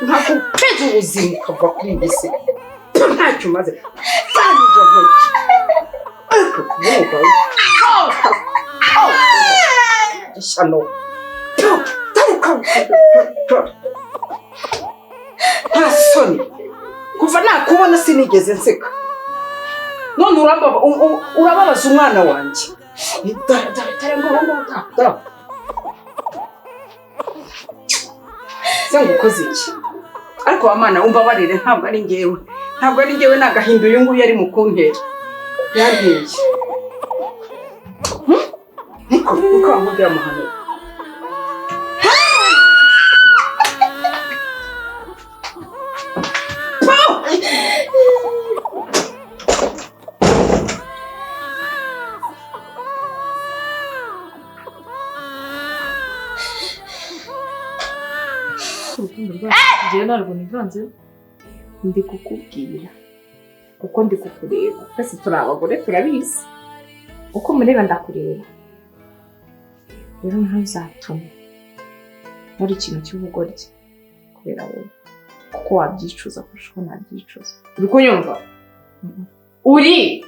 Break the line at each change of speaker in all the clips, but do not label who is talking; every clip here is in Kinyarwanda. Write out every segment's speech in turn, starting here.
Nkakupeza ubuzima ukava kuri iyi si ntacyo umaze. Izo ntoki ishyano, nta soni. Kuva nakubona sinigeze nseka, none urababaza umwana wanjye. Dore dore dore, ngo ngo se ngukoze iki? Ariko wa Mana, umbabarire, ntabwo ari njyewe, ntabwo ari njyewe, ni agahinda uyu nguyu ari mu kuntera yanteye. Niko niko wamubwira amahano.
Urukundo rwacu njyewe ntabwo nivanze.
Ndi kukubwira kuko ndi kukureba, twese turi abagore turabizi, uko mureba ndakureba. Rero ntuzatume muri ikintu cy'ubugoryi kubera wowe, kuko wabyicuza kurusha uko nabyicuza. Uri kunyumva? Uri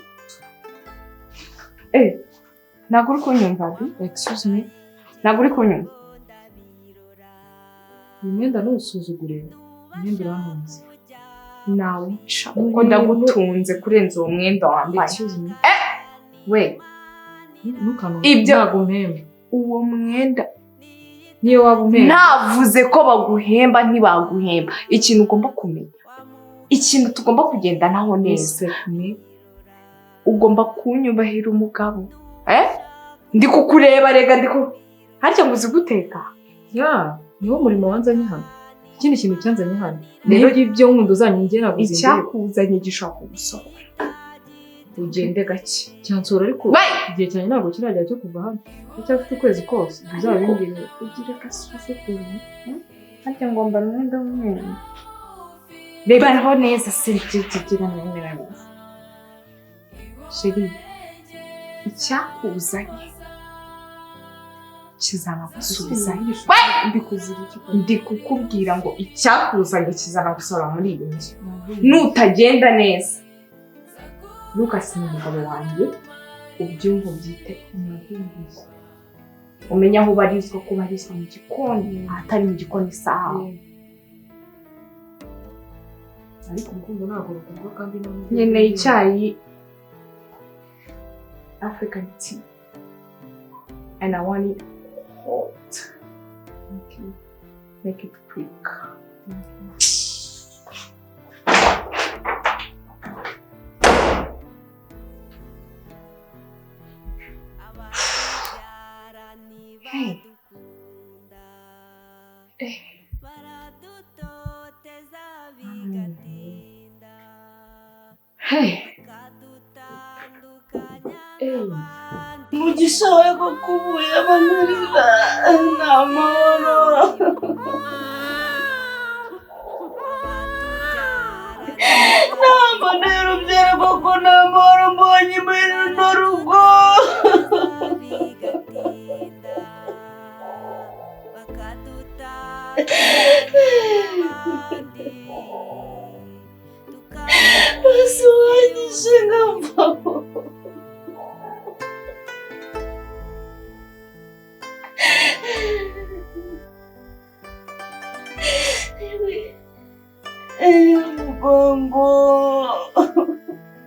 ntabwo uri kunyumva bi? Excuse me, ntabwo uri kunyumva?
Uyu mwenda ntusuzugure, umwenda urantunze.
Nawuca kuko ndagutunze kurenza uwo mwenda wambaye.
Excuse me.
We.
Ntukantunge.
Ibyo-
Ntabwo umpemba.
Uwo mwenda
Niyo waba umpemba.
Navuze ko baguhemba, ntibaguhemba. Ikintu ugomba kumenya, ikintu tugomba kugendanaho neza,
Respect me.
ugomba kunyubahira umugabo. Ndi kukureba rega, ndi ku harya ngo uzi guteka?
Ya, niwo murimo wanzanye hano. Ikindi kintu cyanzanye hano
Rero-
rero ibyo nkunda uzanye njye ntabwo zindeba.
Icyakuzanye gishobora kugusohora, ugende gake.
Cyansura ariko
We!
igihe cyanjye ntabwo kiragera cyo kuva hano, ndacyafite ukwezi kose uzabimbwire.
Ugira agasuzuguro. Harya ngomba umwenda w'umweru? Reba neza se, kigira neza neza. Chéri, icyakuzanye kizanagusubizayo.
Mbikuzira iki?
Ndi kukubwira ngo icyakuzanye kizanagusohora muri iyi nzu nutagenda neza. Ntukasime umugabo wanjye, ubyumve, ubyiteho.
Nabyumvise.
Umenye aho ubarizwa, ko ubarizwa mu gikoni, ahatari mu gikoni sawa.
Ariko urukundo ntabwo rugurwa kandi n'ubu
Nkeneye icyayi, African tea, and I want it hot.
Okay.
Make it quick. Hey. Eh. Hey. Hey.
Umugisha wawe koko ubuye amarira ni amahoro. Ntabwo urubyaro koko ni amahoro mbonye muri runo rugo. Basi wanyishe nkavaho. Umugongo.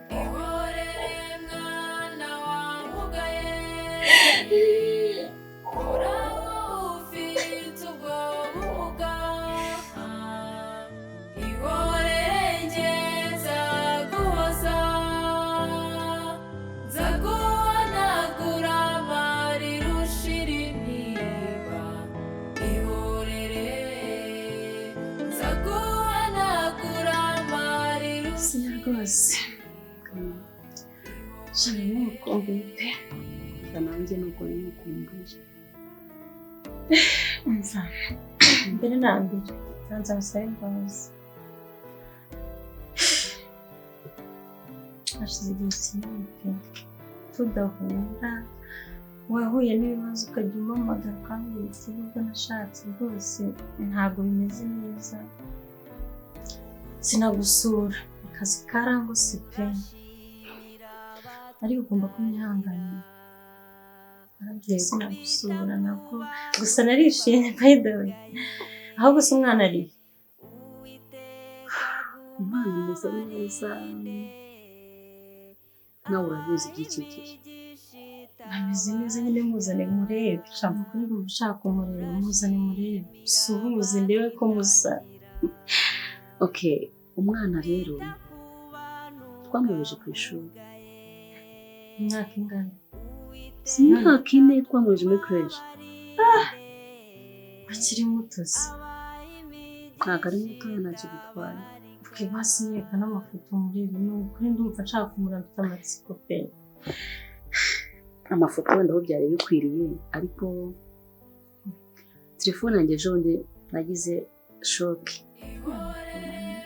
Ihorere mwana wamugaye, uraho ufite ubwo bumuga. Ihorere njye nzaguhoza, nzaguhanagura amarira ushira intimba. Ihorere, nzaguhanagura amarira.
Sinya rwose. Shana n'umukumbuye pe.
Nanjye nuko nimukumbuye.
Umva, mbere na mbere nsanze musabe imbabazi. Hashize igihe kinini pe tudahura. Wahuye n'ibibazo ukajya umpamagara ukambwira uti nubwo nashatse rwose ntabwo bimeze neza, sinagusura, akazi karangose pe, ariko ugomba kunyihanganira. Narabwiye sinagusura nabwo, gusa narishimye by the way. Ahubwo se umwana ari he?
Umwana ameze neza, nawe urabizi iby'iki gihe.
Ameze neza nyine, muzane murebe. Shaka kuri ndumva ushaka kumureba, muzane murebe, suhuze ndebe ko musa.
Okay, umwana rero twamwohereje ku ishuri.
Imyaka ingana?
Imyaka 4 twamwohereje muri crèche.
Akiri muto se?
Ntabwo ari mutoya, ntacyo bitwaye.
Okay, basi nyereka n'amafoto murebe, ni ukuri ndumva nshaka kumureba, mfite amatsiko pe.
Amafoto wenda aho byari bikwiriye, ariko telefone yanjye ejo bundi nagize choc,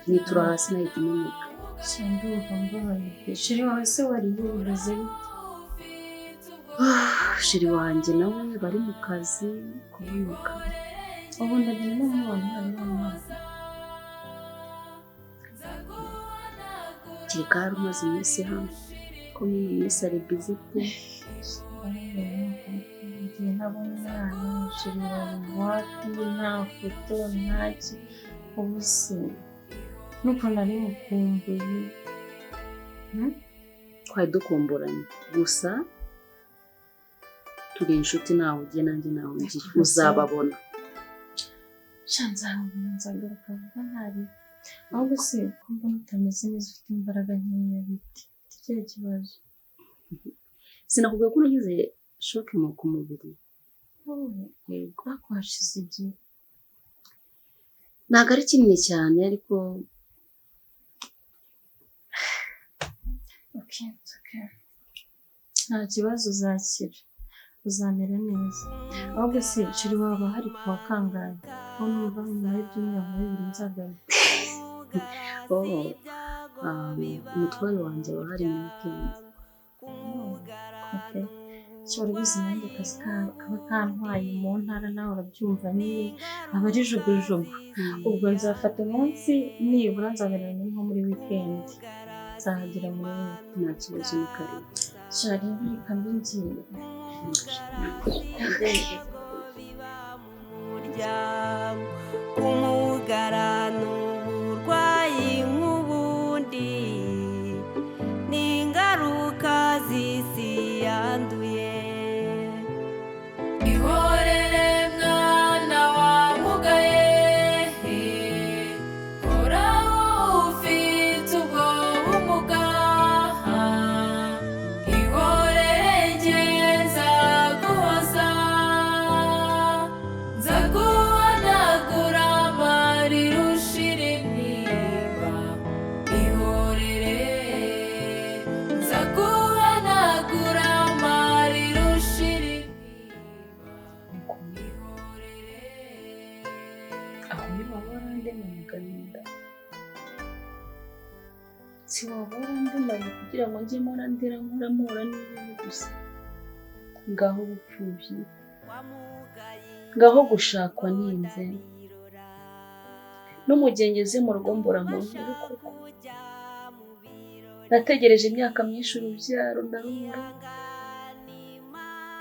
nitura hasi nahita imeneka.
Sha ndumva mbabaye pe. Chéri wawe se wariye, bimeze bite?
Chéri wanjye nawe bari mu kazi kuboneka.
Ubu ndagiye n'umubona hari n'umwana.
Kereka hari umaze iminsi hano, ko muri ino minsi ari busy pe.
Igihe ntabona umwana, chéri wawe wapi, nta foto ntaki, ubu se nuko nari mukumbuye.
Twari dukumburanye, gusa turi inshuti, nawe ugiye nanjye nawe ngiye, uzababona.
Sha nzababona, nzagaruka vuba ntari. Ahubwo se ko mbona utameze neza, ufite imbaraga nkeya, bite? Ufite ikihe kibazo?
Sinakubwiye ko nagize choc mu ku mubiri?
Wowe?
Yego.
Ariko hashize igihe.
Ntabwo ari kinini cyane, ariko
Okay, it's okay. Nta kibazo, uzakira, uzamera neza. Ahubwo se chéri waba hari ku wa kangahe? Ko numva nyuma y'ibyumweru nka 2 nzagaruka.
Oh, umutware wanjye aba ahari muri weekend.
Okay. Cyo urabizi nanjye akazi kaba kantwaye mu ntara, nawe urabyumva nyine aba ari jugujugu. Ubwo nzafata umunsi nibura nzaberana nko muri weekend. Nzahagera muri weekend.
Nta kibazo, ni karibu.
Sha rero reka mbe ngiye.
Kumugara n'uburwayi nk'ubundi ni ingaruka z'isi yanduye.
Ihorere mwana wamugaye, horaho ufite ubwo bumuga, ihorere njye nzaguhoza, nzaguhanagura amarira ushira intimba, ihorere nzaguhanagura amarira ushira intimba, ihorere.
Aho ntiwaba warandemanye agahinda, si waba warandemanye kugira ngo njye mpora ndira, nkora mpura n'ibibi gusa. Ngaho ubupfubyi, ngaho gushakwa ninze, no mu gihe ngeze mu rugo mbura mu nkuru koko. Nategereje imyaka myinshi urubyaro ndarubura,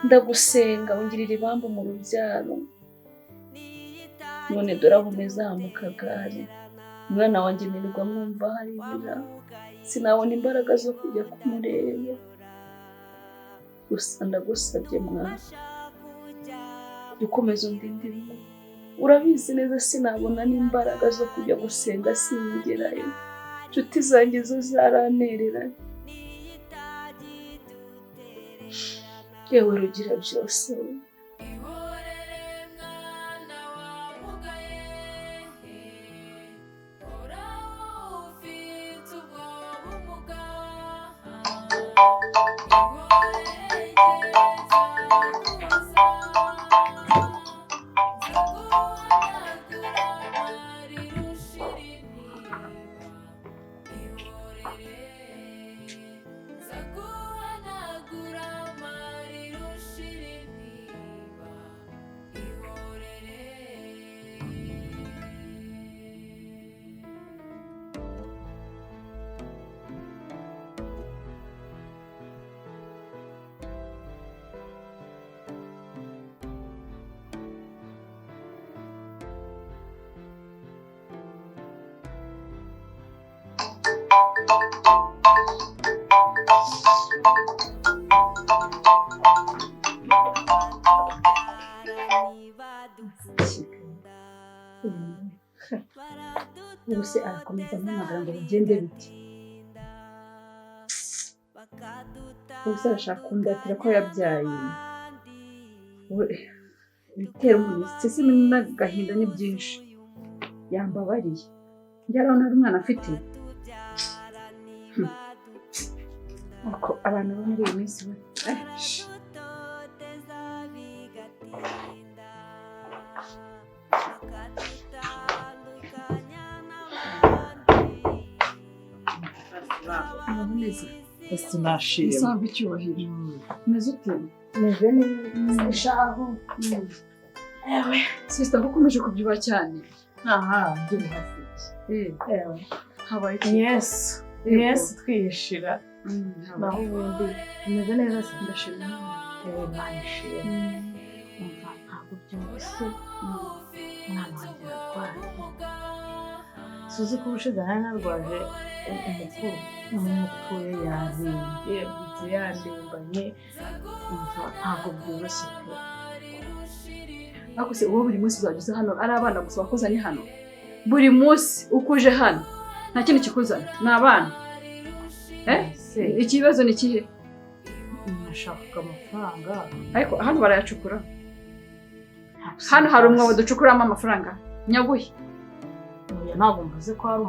ndagusenga ungirira ibambu mu rubyaro, none dore aho umeze aha mu kagare. Umwana wanjye nirirwa mwumva haririra, sinabona imbaraga zo kujya kumureba. Gusa ndagusabye mwana, jya ukomeza undinde ibibi. Urabizi neza sinabona n'imbaraga zo kujya gusenga, sinigerayo. Inshuti zanjye zo zarantereranye. Yewe Rugira byose we.
Ihorere mwana wamugaye, horaho ufite ubwo bumuga, ihorere njye nzaguhoza, nzaguhanagura amarira ushira intimba, ihorere nzaguhanagura amarira ushira
Ubu se arakomeza ampamagara ngo bigende bite? Ubu se arashaka kundatira ko yabyaye. Ibitera umuntu isesemi n'agahinda ni byinshi. Yambabariye. Njye arabona ari umwana afite. Uko abantu bo muri iyi minsi we.
Sinashima.
Isanga icyubahiro. Umeze ute?
Meze neza shaho.
Ewe, sister ko ukomeje kubyibuha cyane.
Aha, mbyibuha iki?
Ewe. Habaye iki?
Yes. Yes, twihishira. Naho ubundi umeze neza se?
Ndashima.
Ewe, manishima. Umva ntabwo byoroshye. Umwana wanjye ararwaye. Suzi ko ubushize nari narwaje umukuru. Umupfuye yarembye, yabyutse yandembanye. Umva ntabwo byoroshye pe.
Ariko se wowe buri munsi uzajya uza hano ari abana gusa wakozanye hano? Buri munsi uko uje hano nta kindi kikuzana ni abana. Ikibazo ni ikihe?
Nashakaga amafaranga.
Ariko hano barayacukura. Hano hari umwobo ducukuramo amafaranga. Nyaguhe.
Ntabwo mvuze ko hari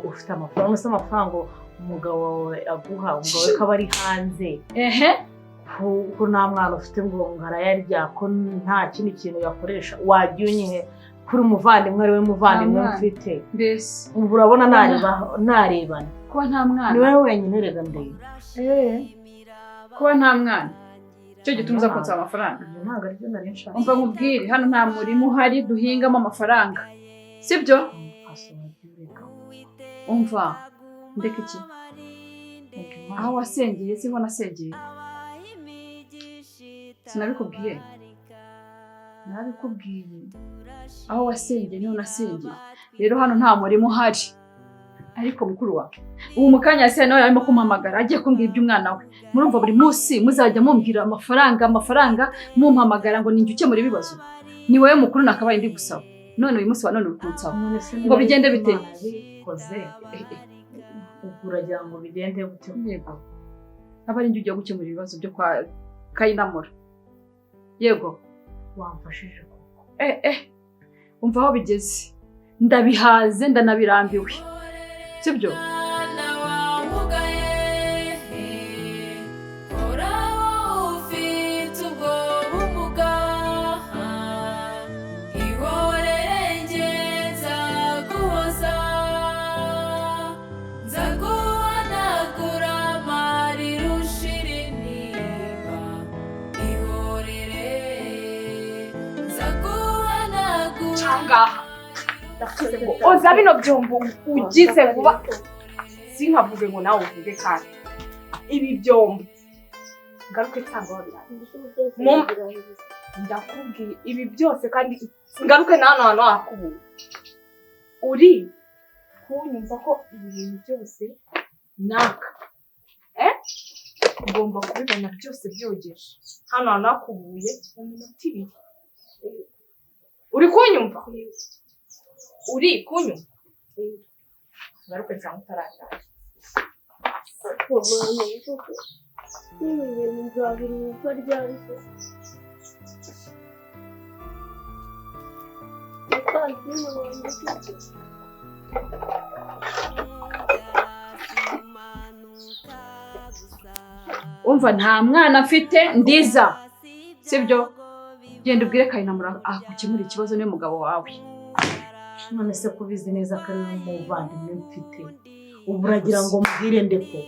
ufite amafaranga, ese amafaranga umugabo wawe aguha, umugabo we ko aba ari hanze.
Ehe.
Ko nta mwana ufite ngo arayarya, ko nta kindi kintu yakoresha, wajya unyihe kuri umuvandimwe ari we muvandimwe mfite.
Mbese
ubu urabona narebana.
Kuba nta mwana.
Ni wowe wenyine rega ndeba.
Kuba nta mwana. Icyo gituma uza kunsaba amafaranga.
Ntabwo aribyo nari nshaka.
Umva nkubwire, hano nta murima uhari duhingamo amafaranga. Sibyo? Umva ndeka iki? Aho wasengeye siho nasengeye. Sinabikubwiye. Nabikubwiye. Aho wasengeye niho nasengeye. Rero hano nta murimo uhari. Ariko mukuru wawe ubu mukanya yasiye nawe arimo kumpamagara agiye kumbwira iby'umwana we. Murumva buri munsi muzajya mumbwira amafaranga amafaranga, mumpamagara ngo ninjye ukemura ibibazo. Ni wowe mukuru nakabaye ndi gusaba. None uyu munsi wa none uri kunsaba ngo bigende bite?
Uragira ngo bigende gute?
Yego. Aba ari njye ugiye gukemura ibibazo byo kwa Kayinamura. Yego.
Wamfashije koko.
Umva aho bigeze. Ndabihaze ndanabirambiwe. Sibyo?
Oza bino byombo ugize vuba, sinkavuge ngo nawe uvuge kandi ibi byombo ngaruke nsanga wabirangije. Ndakubwiye ibi byose kandi ngaruke na hano hantu hakubuye. Uri kunyumva ko ibi bintu byose naka ugomba kubibona byose byogeje hano hantu hakubuye mu minota 2. Uri kunyumva? Uri kunyumva? Ngaruke nsanga utarangiza.
Niba ibintu nzabiruhuka ryari se? Mukantine wanjye ufite.
Umva nta mwana afite ndiza. Sibyo? Genda ubwire Kayinamura akukemura ikibazo niwe mugabo wawe.
None se kubizi neza ko ari umuvandimwe mfite, ubu uragira ngo mbwire ndeko?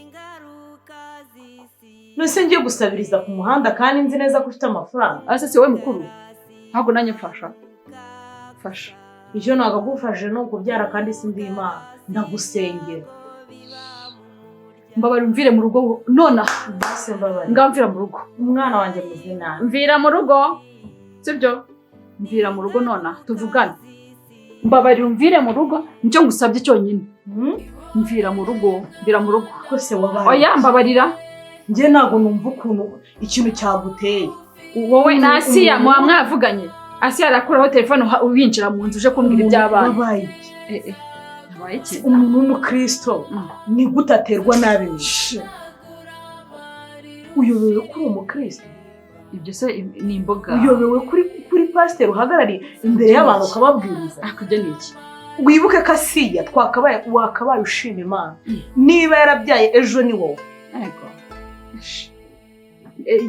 None ngiye gusabiriza ku muhanda kandi nzi neza ko ufite amafaranga?
Ase si wowe mukuru, ntabwo nanjye mfasha. Fasha.
Icyo nagagufashe ni ukubyara kandi sindi Imana, ndagusengera.
Mbabarira umvire mu rugo nonaha.
Mbese mbabarira.
Ngamvira mu rugo.
Umwana wanjye ameze nabi.
Mvira mu rugo. Sibyo? Mvira mu rugo nonaha tuvugane. Mbabarira umvire mu rugo nicyo ngusabye cyonyine. Mvira mu rugo, mvira mu rugo.
Kose wabaye.
Oya mbabarira.
Njye ntabwo numva ukuntu ikintu cyaguteye.
Wowe na Asiya muba mwavuganye. Asiya arakuraho telefone winjira mu nzu uje kumbwira iby'abana.
Wabaye iki?
Wabaye iki?
Umuntu w'umukristo ni gute aterwa nabi? Uyobewe ko uri umukristo?
Ibyo se ni imboga?
Uyobewe kuri pasiteri uhagarariye imbere y'abantu ukababwiriza?
Ariko ibyo ni iki?
Wibuke ko Asiya wakabaye ushima Imana niba yarabyaye ejo ni wowe.
Yego.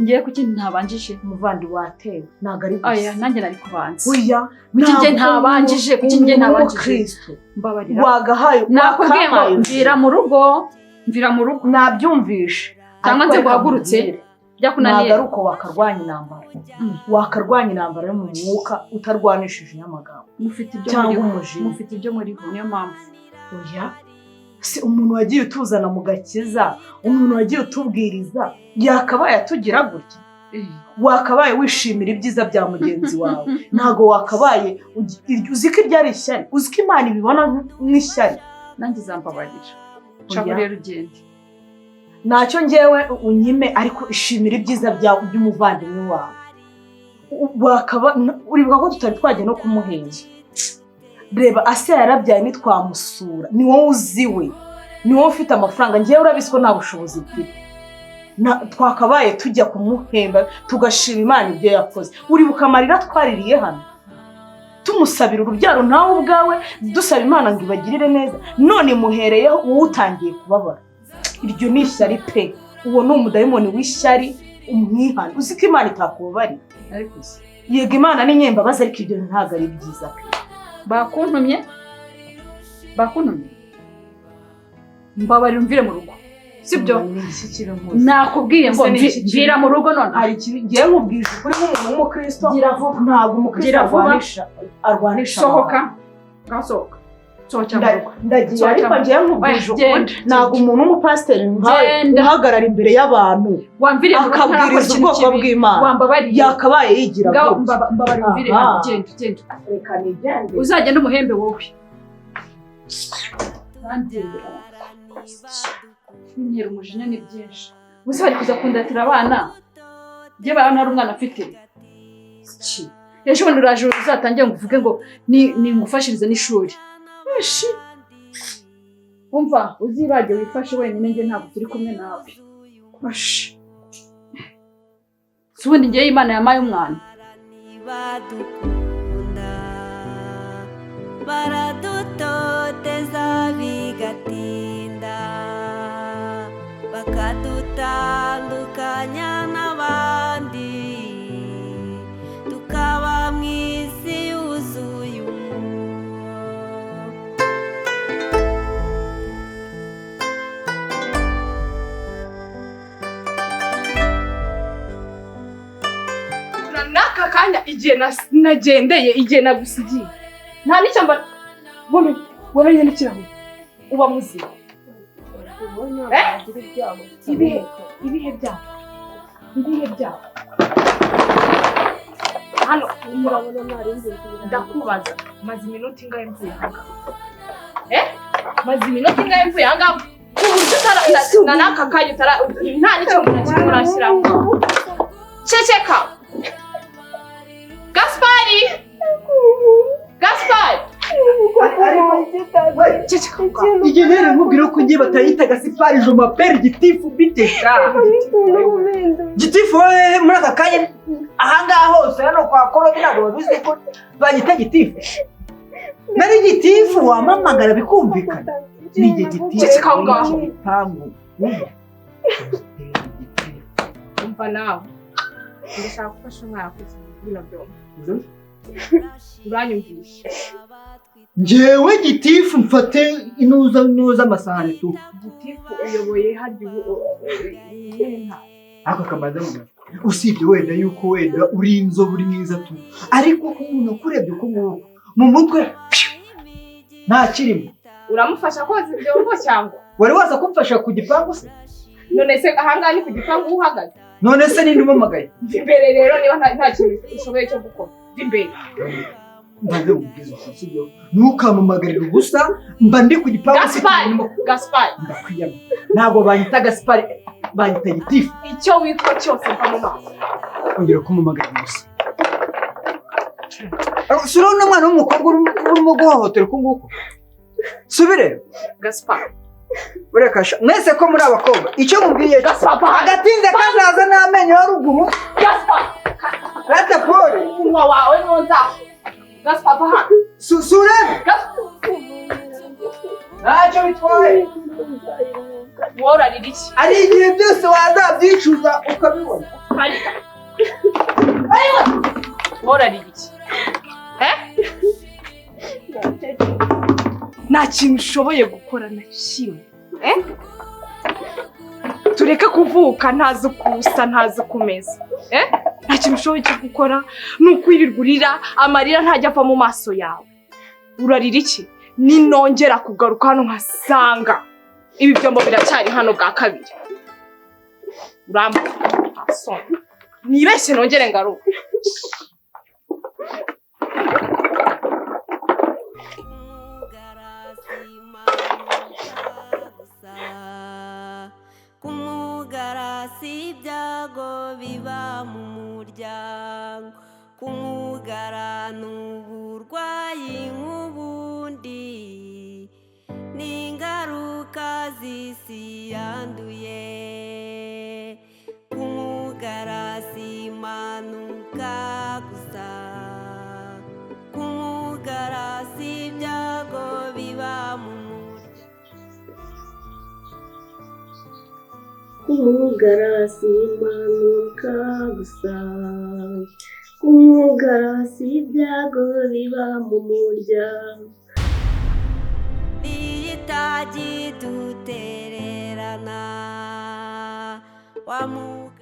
Ngiye kuki ntabanjije?
Umuvandi watewe ntabwo ari gusa.
Oya, nanjye nari kubanza.
Oya,
kuki njye ntabanjije? Kuki njye ntabanjije? Mbabarira.
Wagahaye.
Nakubwiye ngo mvira mu rugo, mvira mu rugo.
Nabyumvishe.
Cyangwa nze guhagurutse byakunaniye.
Ntabwo ari uko wakarwanya intambara. Wakarwanya intambara yo mu mwuka utarwanishije n'amagambo.
Mufite ibyo
cyangwa umujinya.
Mufite ibyo muriho, niyo mpamvu.
Oya. Si umuntu wagiye utuzana mu gakiza, umuntu wagiye utubwiriza, yakabaye atugira gutya. Wakabaye wishimira ibyiza bya mugenzi wawe. Ntago wakabaye uzi ko ibyo ari ishyari, uzi ko Imana ibibona nk'ishyari.
Nanjye zambabarira. Nshaka rero ugende.
Ntacyo ngewe unyime, ariko ishimira ibyiza by'umuvandimwe wawe. Wakaba uribuka ko tutari twajya no kumuheza. Reba Asiya yarabyaye ntitwamusura, ni wowe uziwe, ni wowe ufite amafaranga, ngewe urabizi ko nta bushobozi mfite. Twakabaye tujya kumuhemba tugashima Imana ibyo yakoze. Uribuka amarira twaririye hano tumusabira urubyaro, nawe ubwawe dusaba Imana ngo ibagirire neza, none muhereyeho wowe utangiye kubabara. Iryo ni ishyari pe. Uwo ni umudayimoni w'ishyari, umwihane. Uzi ko Imana itakubabarira. Yego Imana ni nyembabazi, ariko ibyo ntabwo ari byiza pe.
Bakuntumye, bakuntumye, mbabarira umvire mu rugo, sibyo? Nakubwiye ngo mvira mu rugo none.
Hari ikintu ngiye nkubwije ukuri nk'umuntu w'umukristo, ntabwo umukristo arwanisha.
Sohoka, ngasohoka.
Ndagiye, ariko ngiye nkubwije ukuri, ntabwo umuntu w'umupasiteri nkawe uhagarara imbere y'abantu akabwiriza ubwoko bw'Imana yakabaye yigira
gutya. Mbabarira umvire hano, genda genda.
Reka nigende.
Uzagenda umuhembe wowe. Ntera umujinya ni byinshi. Gusa bari kuza kundatira abana. Njye bana hari umwana afite. Ejo bundi uraje uzatangira ngo uvuge ngo ni ngufashirize n'ishuri. Umva uzibage wifashe wenyine, njye ntabwo turi kumwe nawe. Si ubundi ngewe Imana yamaye umwana.
Baradutoteza bigatinda, bakadutandukanya n'abandi, tukaba mu isi yuzuye.
N'aka kanya igihe nagendeye, igihe nagusigiye, nta n'ishyamba wamenye n'ikirahure uba muzima. Ibihe byabo, ibihe byabo hano ndakubaza, maze iminota ingahe mvuye ahangaha? Maze iminota ingahe mvuye ahangaha ku buryo na n'aka kanya nta n'ikintu na kimwe urashyiramo? Ceceka Gaspari! Gaspari!
Igihe rero nkubwira ko ngiye batayita Gaspari, je m'appelle Gitifu biteka. Gitifu we muri aka kanya ahangaha hose hano kwa Korobi ntabwo babizi ko banyita Gitifu. Nari Gitifu wamamagara bikumvikana. Ni igihe Gitifu.
Ceceka aho ngaho. Umva nawe. Ndashaka gufasha umwana bino byombi. Uranyumvisha?
Njyewe Gitifu mfate inuza amasahani tu.
Gitifu uyoboye harya ubu nta.
Ako kamaze mu usibye wenda yuko wenda uri inzobe uri mwiza tu, ariko umuntu akurebye uko nguko mu mutwe nta kirimo.
Uramufasha koza ibyombo cyangwa?
Wari waza kumfasha ku gipangu se?
None se ahangaha ni ku gipangu uhagaze?
None se ninde umamagaye?
Imbere rero niba nta kintu ushoboye cyo gukora. Imbere.
Mbanze mubwize ukuri sibyo? Ntukampamagarire ubusa, mba ndi ku gipangu.
Gaspari, Gaspari.
Ndakwiyama. Ntabwo banyita Gaspari, banyita Gitifu.
Icyo witwa cyose mva mu maso.
Ongera kumpamagarira ubusa. Si urabona umwana w'umukobwa urimo guhohotera uku nguku? Subire.
Gaspar.
Ureka sha. Mwese ko muri abakobwa. Icyo mubwiye cyo. Agatinze kazaza n'amenyo ya ruguru.
Gaspar.
Rata Paul.
Umunwa wawe niwo nzafu. Gaspar va hano.
Sure.
Gaspar.
Ntacyo bitwaye.
Wowe urarira iki?
Ari igihe byose wazabyicuza ukabibona.
Parika. Wowe urarira iki? Eh? Nta kintu ushoboye gukora na kimwe. Eh? Tureke kuvuka ntazi uko usa ntazi uko umeze. Eh? Nta kintu ushoboye cyo gukora ni ukwirirwa urira amarira ntajya ava mu maso yawe. Urarira iki? Ninongera kugaruka hano nkasanga ibi byombo biracyari hano bwa kabiri. Uramba. Asoni. Nibeshye nongere ngaruke.
Kumugara si ibyago biba mu muryango, kumugara ni uburwayi nk'ubundi, ni ingaruka z'isi yanduye. Kumugara si impanuka gusa, kumugara si ibyago biba mu
Kumugara si impanuka gusa, kumugara si ibyago biba mu muryango.
Niyitajya idutererana wamuga.